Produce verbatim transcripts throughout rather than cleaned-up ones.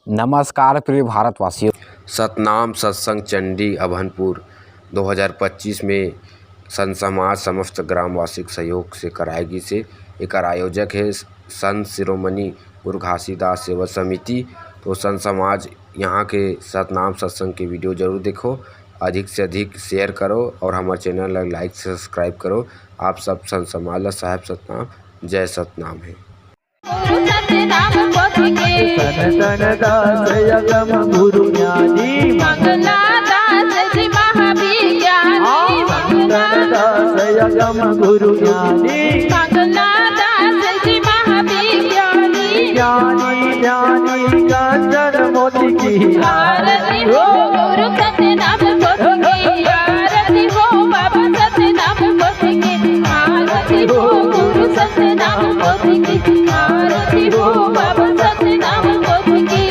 नमस्कार प्रिय भारतवासियों। सतनाम सत्संग चंडी अभनपुर दो हज़ार पच्चीस में संत समाज समस्त ग्रामवासी के सहयोग से कराए गिस हे। एकर आयोजक हे संत शिरोमणि गुरु घासीदास सेवा समिति। तो संत समाज, यहाँ के सतनाम सत्संग के video जरूर देखो, अधिक से अधिक share करो और हमर channel ला like subscribe करो। आप सब संत समाज ला साहेब सतनाम, जय सतनाम हे। गुरु सतनाम पोथी के। तन तन दास अगम गुरु ज्ञानी। मंगला दास जी महाविज्ञानी। हाँ, तन तन दास अगम गुरु ज्ञानी। मंगला दास जी महाविज्ञानी। ज्ञानी ज्ञानी कंचन मोती की आरती हो गुरु सतनाम पोथी की। आरती हो बाबा सतनाम पोथी की। आरती हो गुरु सतनाम पोथी की। आरती हो बाबा सतनाम पोथी की।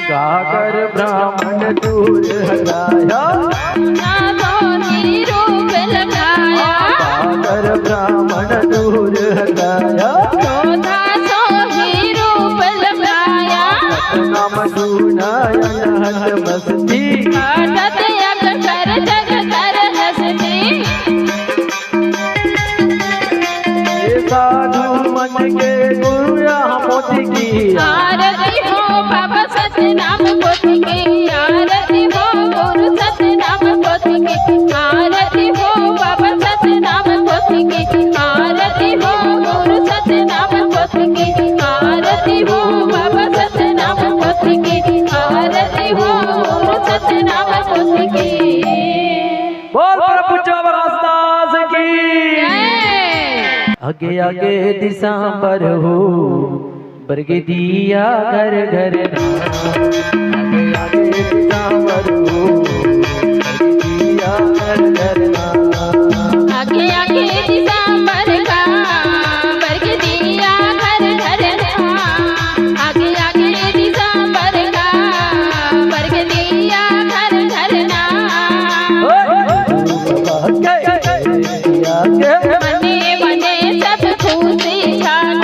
गागर ब्राह्मण दूर हटाया। ना तो ही रूप लगाया। गागर ब्राह्मण दूर हटाया। क्रोधा सो ही रूप लगाया। नाम सुनाया नहत बस्ती। काटत अक्षर जग कर हस्ती। हे साधु मन के गुरु यहाँ मोती की। आरती हो बाबा सतनाम पोथी की। आरती हो गुरु सतनाम पोथी की। आरती हो बाबा सतनाम पोथी की। आरती हो गुरु सतनाम पोथी की। आरती हो बाबा सतनाम पोथी की। आरती हो गुरु सतनाम पोथी की। बोल प्रभु जबरदस्त की। जय। आगे आगे दिसंबर हो, बरगे दिया घर घर ना। आगे आगे दिसंबर हो, बरगे दिया घर घर ना। आगे आगे दिसंबर का, बरगे दिया घर घर ना। आगे आगे दिसंबर का, बरगे दिया घर घर ना। ओए, ओए, ओए। बने बने सब खुशी छागे।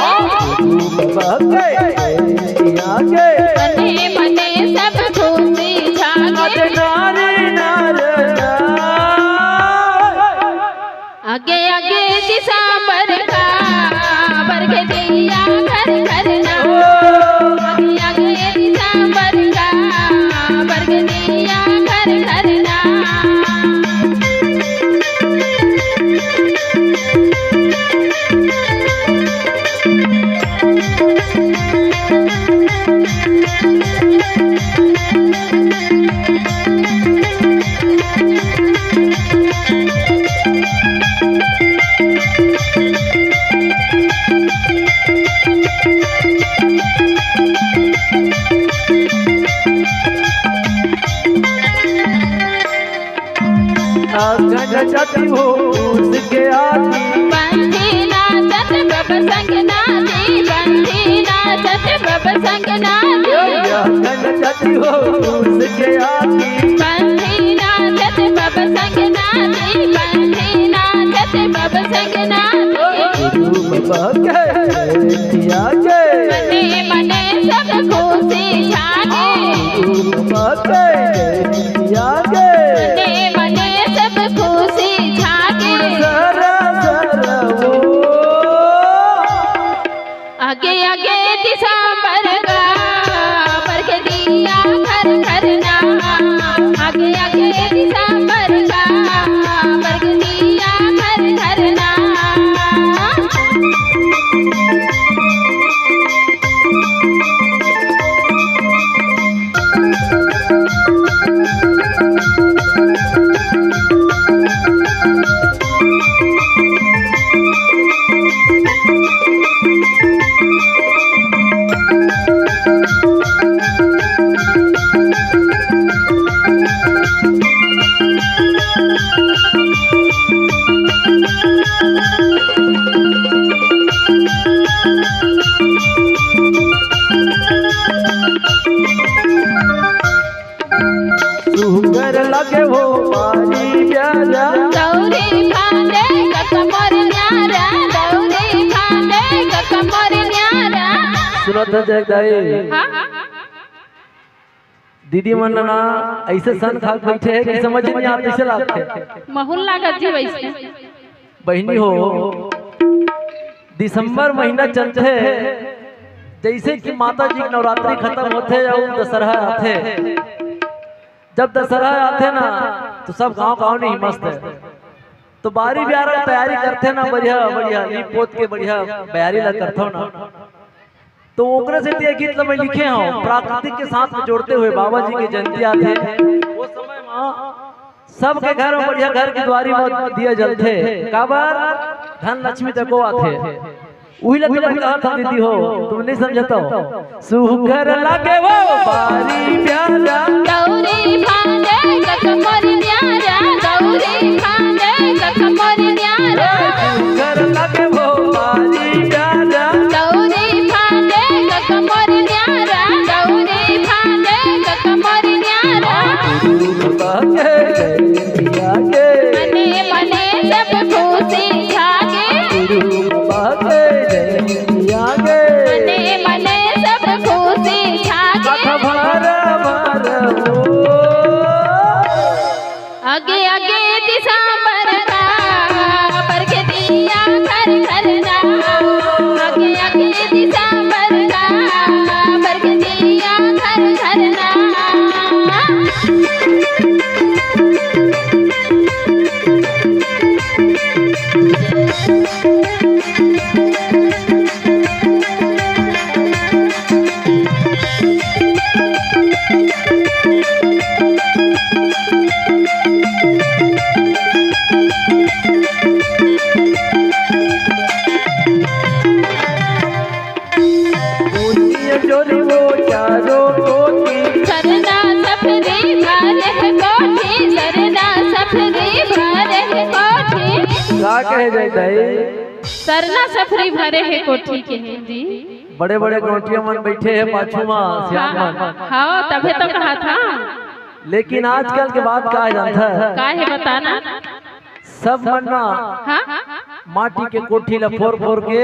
बने बने सब खुशी छागे। आगे आगे दिसंबर का, बरगे दिया घर घर ना। आगे आगे दिसंबर का, बरगे दिया घर घर ना। अगन जति हो उसके आती। पंथी नाचत बब संग नाची, पंथी नाचत बब संग नाची। अगन जति हो उसके आती। पंथी नाचत बब संग नाची, पंथी नाचत बब संग नाची। गुरु बाबा के जय किया के। मने मने सब खुशी छागे। गुरु बाबा के जय किया के। मने मने सब खुशी छागे। सरा सरा वो। आगे आगे दिसंबर का, बरगे दिया घर घर ना। आगे आगे दिसंबर का, बरगे दिया घर घर ना। सुघर लगे हो बारी प्यारा। दौरी फांदे कक मोर न्यारा, दौरी फांदे कक मोर न्यारा। सुनत है जय दाई। हाँ? दीदी मन ना ऐसे सन खा के बैठे हैं कि समझ नहीं आती से लागते। महूल लागत जी वैसे। बहिनी हो, दिसंबर महीना चलथे, जैसे कि माता जी के नवरात्रि खत्म होथे अउ दशहरा आथे। जब दशहरा आथे ना, तो सब गांव गांव नहीं मस्त है, तो बारी ब्यारा के तैयारी करथे ना, बढ़िया बढ़िया लीप पोत के बढ़िया बयारी ला करथो ना। तो ओकरे सेती ये गीत ल मैं लिखे हूँ, प्राकृतिक के साथ में जोड़ते हुए बाबा जी के जयंती आथे। वो समय में सबके घर में बढ़िया घर की दुआरी में दिया जलथे। काबर? धन लक्ष्मी तको आथे। उही ल तुमन कहत हव दीदी हो, तुम नहीं समझत हो। सुघर लागे वो बारी प्यारा। दौरी फांदे कक मोर न्यारा, दौरी फांदे कक मोर न्यारा। सुघर लागे वो बारी प्यारा। दौरी फांदे कक मोर न्यारा, दौरी फांदे कक मोर न्यारा। गुरु बाबा के जय पिया के। मने मने सब खुशी छागे। गुरु बाबा के जय पिया के। मने मने सब खुशी छागे। कथा भर भर हो। आगे आगे दिसंबर का बरगदिया घर घर ना। आगे आगे दिसंबर का बरगदिया घर घर ना। पुनिया जोरी वो चारों कोती। सरना सफरी भरे हे कोठी, सरना सफरी भरे हे कोठी। का कहे जाए दाई? सरना सफरी भरे हे कोठी के हे जी। बड़े बड़े गौंटिया मन बैठे हे पाछू मा, सियान मन। हाँ, तभे तो कहा था। लेकिन आजकल के बात का जानता है? का हे बताना? सब मन ना हाँ? माटी के कोठी ला फोर फोर के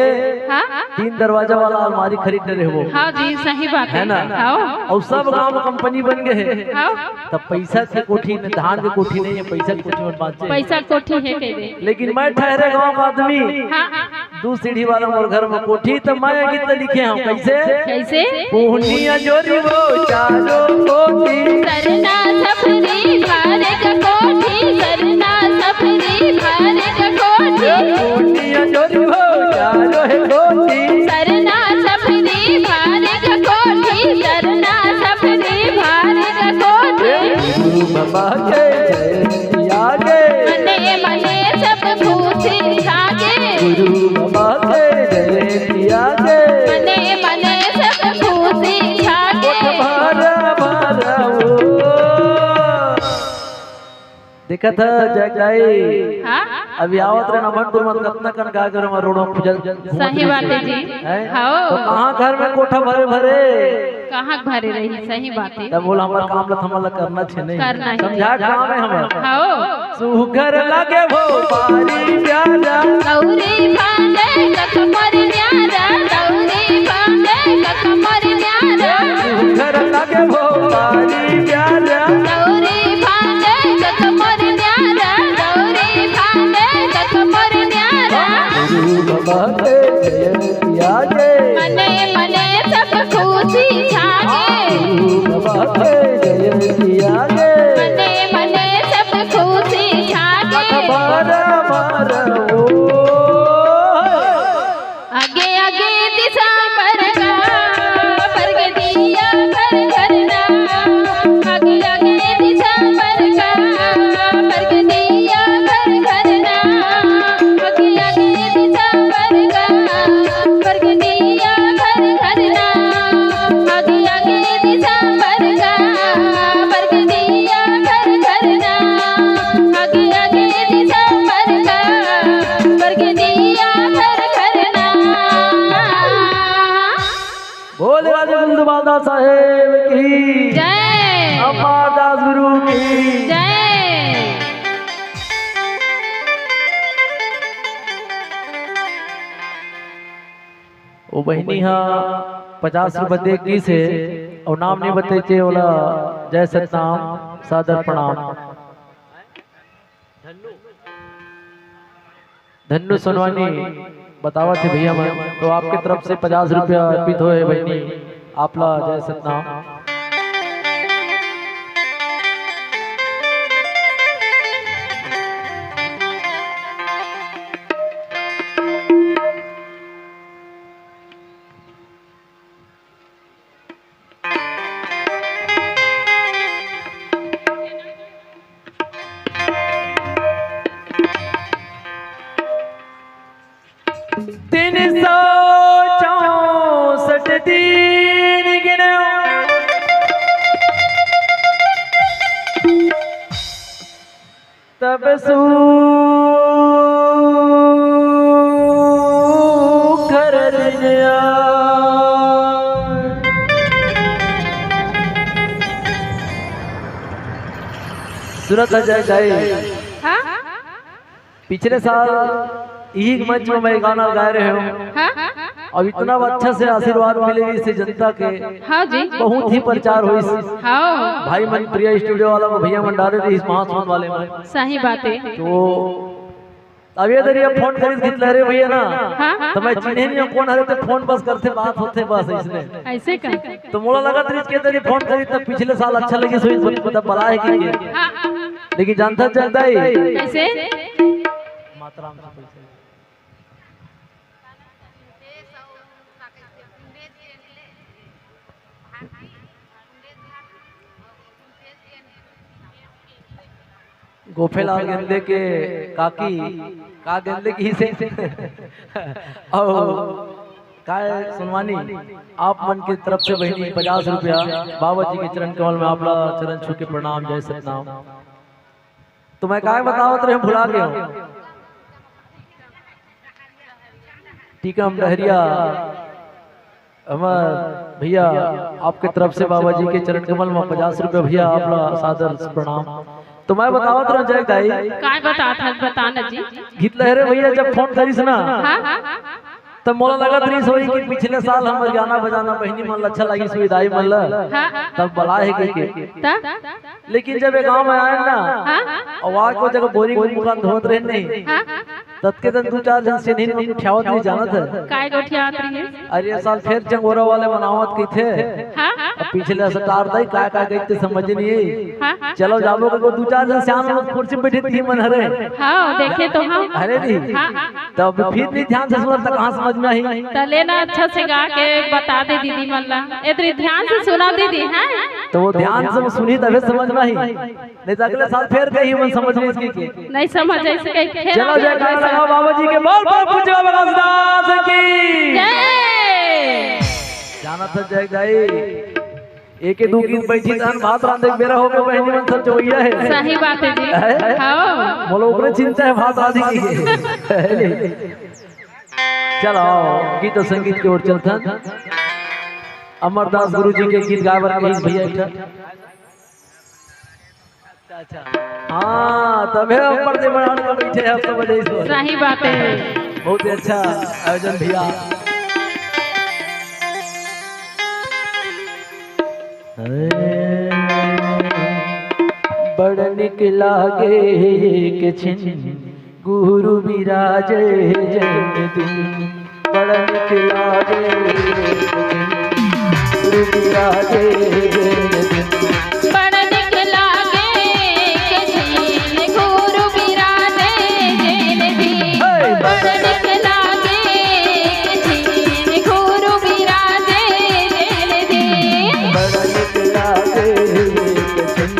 हाँ? तीन दरवाजा वाला अलमारी खरीद ले रहे वो। हाँ जी, सही बात है। है ना? हाँ। अउ सब गांव में कंपनी बन गए हे। हाँ। तब पैसा के कोठी में, धान के कोठी नहीं है, पैसा के कोठी में बांचे। पैसा कोठी हे कह दे। लेकिन मैं ठहरे गांव का आदमी, हाँ। दू सीढ़ी वाला मोर घर में कोठी, त मैं ये गीत लिखे हंव। कैसे? कैसे? पुनिया जोरी वो चारों कोती। सरना सफरी भरे हे कोठी, सरना सफरी भरे हे कोठी। पुनिया जोरी वो चारों हे कोती। सरना सफरी भरे हे कोठी, सरना सफरी भरे हे कोठी। गुरु बाबा के जय पिया के। मने मने सब खुशी छागे। गुरु बाबा के जय पिया के। मने मने सब खुशी छागे। कोठ भारा भारा हो। देखत ह जय दाई। हाँ? अभी आवत रहे नमनपुर मत कतना कन गा घर में रोड़ो पूजल। सही बात है जी। हैं? हाँ। तो कहाँ घर में कोठा भरे भरे? कहाँ भरे रही, सही बात है। तब बोला, "हमार काम ला, थमन ला करना छे नहीं।" करना है। समझा काम है हमार। हाँ। सुघर लगे वो बारी प्यारा। दौरी फांदे कक मोर न्यारा, दौरी फांदे कक मोर न्यारा। सुघर लगे वो बारी प्यारा। दौरी फांदे कक मोर न्यारा, दौरी फांदे कक मोर न्यारा। गुरु बाबा के जय पिया के। मने मने सब खुशी छागे। गुरु बाबा के जय पिया के। मने मने सब खुशी छागे। बारा बारा ओ। आगे साहेब की जय। अमरदास गुरु की जय। वो बहिनी हा पचास रुपया दे गिस हे, अउ नाम नहीं बतेचे, ओला जय सतनाम, सादर प्रणाम। धन्नू सोनवानी बतावत हे भैया मन, तो आपके तरफ से पचास रुपया अर्पित होए हे बहिनी, आप ला जय सतनाम। तीन सौ चौसठ दिन गिने तब सुघर दिन आए। सुरत अजय दाई, हाँ? पिछले साल यही मंच में मैं गाना गाए रहे हूँ। हाँ? अब इतना अच्छा से आशीर्वाद मिले इसे जनता के, हाँ जी। बहुत ही प्रचार होइस। हाँ। भाई मन प्रिया स्टूडियो वाला में भैया मन डाले रहिस महासमुंद वाले में। सही बात है। तो अब ये दरी फोन करिस हितलहरे भैया ना, हाँ, हाँ। तो मैं चिन्हे नहीं हूँ कौन हरे, तो फोन बस करथे, बात होथे बस इसने। ऐसे का? तो मोला लगत रहिस के दरी फोन करिस, तब पिछले साल अच्छा लगिस होही, तब बलाए हे कि के। हाँ। लेकिन जानथस जय दाई, कैसे? मात्रा में पैसे। गोफेलाल गेंदे के काकी, का गेंदे की से अउ काय सोनवानी, आप मन के तरफ से बहिनी पचास रुपया बाबा जी के चरण कमल में आप ला चरण छू के प्रणाम, जय सतनाम। तो मैं काय बतावत रहे, भुला गए हूँ। टीकम डहरिया, हमर भैया, आपके तरफ से बाबा जी के चरण कमल में पचास रुपया भैया, आप ला सादर प्रणाम। तो मैं बतावत रहे जय दाई। काय बतात हस, बता ना जी। हितलहरे भैया जब फोन करिस ना, हाँ? तब मोला लगत रहिस होही कि पिछले साल हमर गाना बजाना बहिनी मन ला अच्छा लगिस होही, दाई मन ला, हाँ। तब बलाए हे के। त? लेकिन जब ये गांव में आए ना, हाँ? अउ आज वो जगह बोरिंग मुकान धोत रहे नहीं, हाँ? ततके दिन दू चार झन सेनहिन मन गोठियावत रहिस, जानत हस? काय गोठियावत रहिस? अरे, ये साल फेर चंगोरा वाले मनावत कहिथे। हाँ? अब पिछले सरकार दाई काय काय कहिथे समझ नहीं आई। हाँ? चलो जाबो को दू चार झन सियान मन कुर्सी में बैठे थे मन हरे। हाँ, देखे तो हम। अरे नहीं। हाँ? तब फिर नहीं ध्यान से सुना त कहाँ समझ में आही? त ले ना अच्छा से गा के बता दे दीदी मन ला। ए दरी ध्यान से सुना दीदी, हैं? तो वो ध्यान से सुनही तभे समझ में आही। नहीं तो अगले साल फेर कही मन समझ नहीं सके। नहीं समझ ऐसे कही फेर चलो जयकारा लगाओ बाबा जी के, बोल बोल पूज्य बाबा घासीदास की। जय। जानत हस जय दाई, एक दू गीत बैठी तहन भात रांधे के बेरा होगे, बहिनी मन सब जवइया हे। सही बात हे जी। हैं? हाँ। मोला ओकरे चिंता हे भात रांधे के। चलो, गीत अउ संगीत के ओर चलथन। अमरदास गुरु जी के गीत गाए बर कहिस भैया एक ठन। अच्छा, अच्छा। हाँ, तभे ऊपर से बना के बैठे हैं, सब बजे से। सही बात हे। बहुत ही अच्छा आयोजन भैया। बड़ निक लागे एक छिन गुरु बिराजे जन्मदिन। बड़ निक लागे एक छिन गुरु बिराजे जन्मदिन। बड़ निक लागे एक छिन गुरु बिराजे जन्मदिन। हे! बड़ निक लागे एक छिन गुरु बिराजे जन्मदिन। बड़ निक लागे एक छिन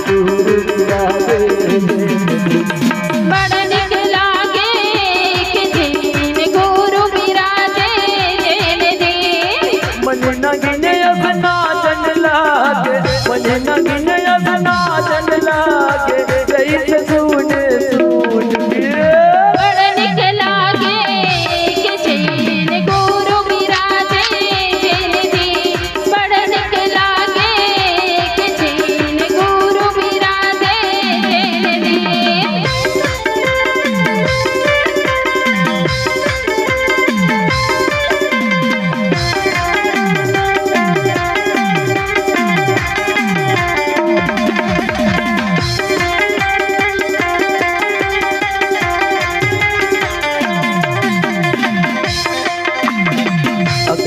गुरु बिराजे जन्मदिन। बड़ निक लागे एक छिन गुरु बिराजे जन्मदिन। मन नगिन अस नाचन लागे, मन नगिन अस नाचन लागे, जैसे सूझ सूझ के। बड़ निक लागे एक छिन गुरु बिराजे जन्मदिन। बड़ निक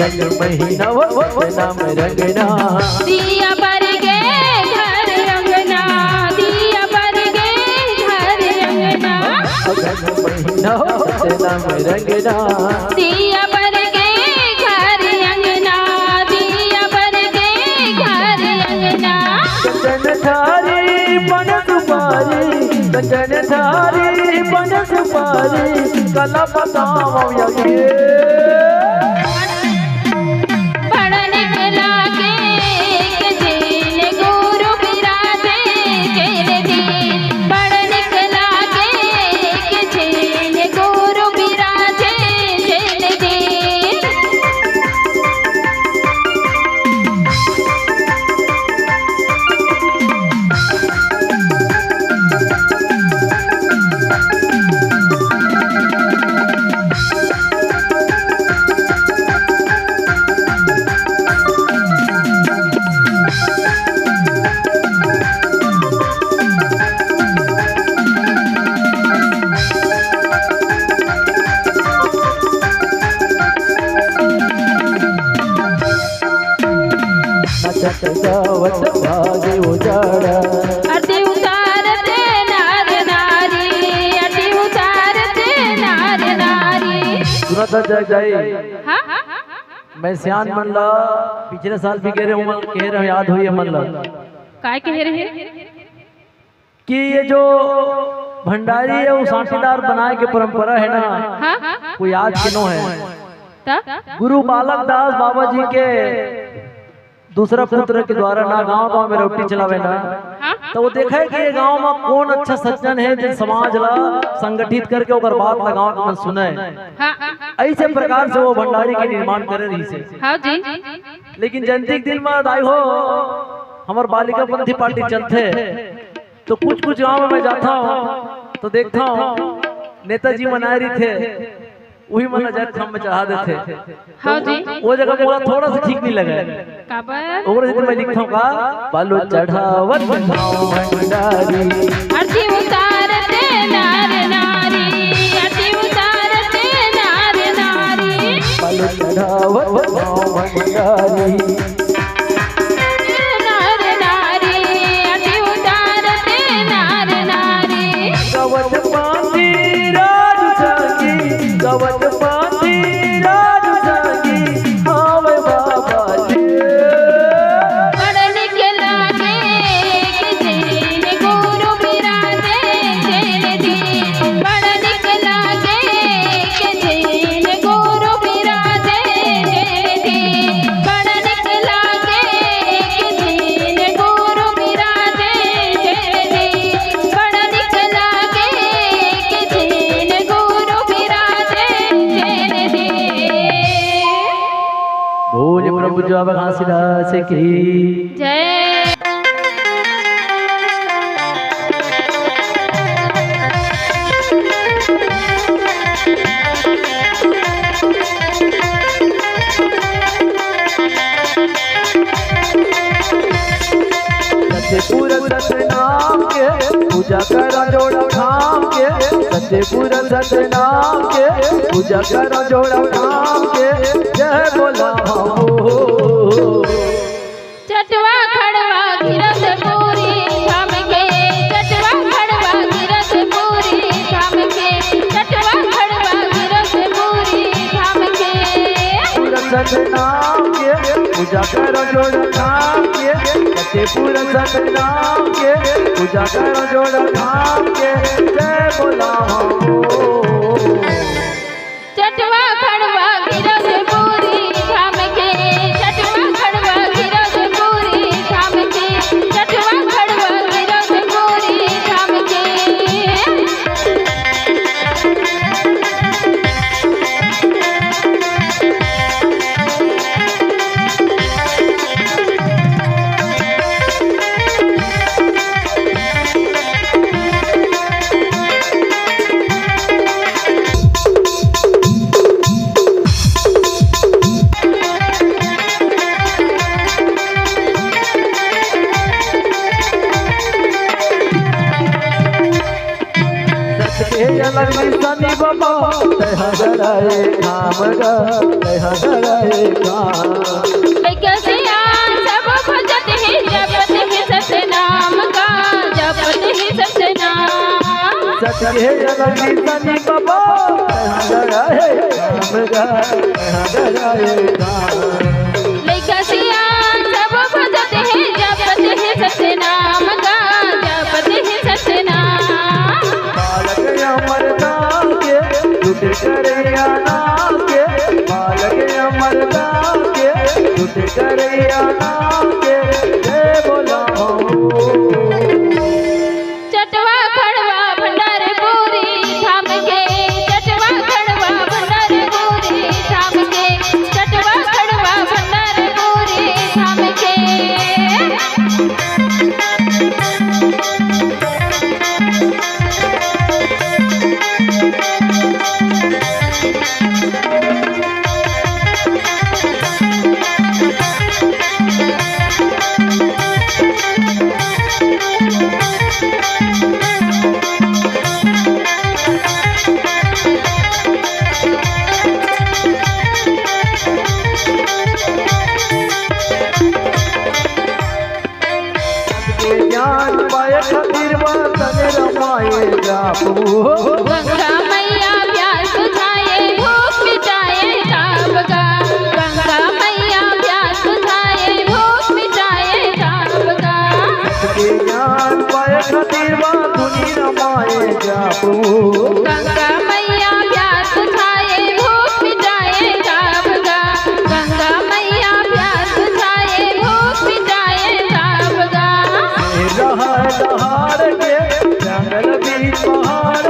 महीना वो सतनाम रंगना। दिया बर गे घर अंगना, दिया बर गे घर अंगना। अगन महीना वो सतनाम रंगना। दिया बर गे घर अंगना, दिया बर गे घर अंगना। कंचन थारी बन सुपारी, कंचन थारी बन सुपारी, कला बताओ यज्ञ। बड़ निक लागे एक झिन गुरु बिराजे जेन दिन, बड़ निक लागे एक झिन गुरु बिराजे जेन दिन। नाचत गावत भागे उजाड़ा। आरती उतारत नार नारी, आरती उतारत नार नारी। सुना था जय जय। हाँ? मैं सियान मन ला पिछले साल भी कह रहे हूँ, मन कह रहे हूँ, याद होई है मन ला। काय कह रहे हैं? कि ये जो भंडारी अउ सांटीदार बनाए के परंपरा है ना, हाँ? वो आज के नो है। त? गुरु बालक दास बाबा जी के दूसरा पुत्र के द्वारा ना गांव गांव में रोटी चलावे ना, हाँ? तो वो देखा है कि ये गांव में कौन अच्छा सज्जन है, जिन समाज ला संगठित करके ओकर बात ला गांव के मन सुने। हाँ। ऐसे प्रकार से वो भंडारी के निर्माण करे रही से। हाँ जी। लेकिन जयंती के दिन में दाई हो, हमर बालिका पंथी पार्टी चलथे, तो कुछ कुछ गांव में मैं जाता हूँ तो देखता हूँ नेताजी मन आए रहिथे, उही मन ला जात हम चढ़ा देथे। हाँ जी। वो जगह मोला थोड़ा सा ठीक नहीं लगे। काबर? ओकरे सेती मैं लिखता हूँ का, बालू चढ़ावत गाँव भंडारी। आरती उतारत नार नारी, आरती उतारत नार नारी। बालू चढ़ावत गाँव भंडारी। नार नारी, आरती उतारत नार नारी। गवत पाती राजू संगी, गवत पाती राजू संगी, आवे बाबा जी। बड़ निक लागे एक झिन गुरु बिराजे जेन दिन, बड़ निक लागे एक झिन गुरु बिराजे जेन दिन, बड़ निक लागे एक झिन गुरु बिराजे जेन दिन, बड़ निक लागे एक झिन गुरु बिराजे जेन दिन। बोल प्रभु बाबा घासीदास की जय। सच्चे पूरा सतनाम के पूजा करा जोड़ा थाम के, सच्चे पूरा सतनाम के पूजा करा जोड़ा थाम के, जय बोला हो। चटवा खड़वा गिरत पूरी धाम के, चटवा खड़वा गिरत पूरी धाम के, चटवा खड़वा गिरत पूरी धाम के। पूरा सतनाम के पूजा करो जोड़ा धाम के, सच्चे पूरा सतनाम के पूजा करो जोड़ा धाम के, जय बोला हो। चटवा खड़वा गिरस पूरी धाम के, चटवा खड़वा गिरस पूरी धाम के, चटवा खड़वा गिरस पूरी धाम के। लगनी सनी बाबा, तैं हगराए धाम गा, तैं हगराए धाम। लइका सियान सब भजत हे, जपत हे सतनाम गा, जपत हे सतनाम। सच हे लगनी सनी बाबा, तैं हगराए धाम गा, तैं हगराए धाम। लइका सियान सब भजत हे, जपत हे सतनाम गा, जपत हे सतनाम। बालक अमरदास के, झूठ करैया नाम के, बालक अमरदास के, झूठ करैया नाम के, जय बोला हो। चटवा खड़वा भंडारपुरी धाम के, चटवा खड़वा भंडारपुरी धाम के, चटवा खड़वा भंडारपुरी धाम के। सबके ज्ञान पाए खातिर बा तन रमाए जाबो। गंगा मैया प्यास बुझाए, भूख मिटाए जाब गा। गंगा मैया प्यास बुझाए, भूख मिटाए जाब गा। सबके ज्ञान पाए खातिर बा तन रमाए जाबो। गंगा मैया प्यास बुझाए, भूख मिटाए जाब गा। गंगा मैया प्यास बुझाए, भूख मिटाए जाब गा। रहा दहाड़ के जंगल बीच पहाड़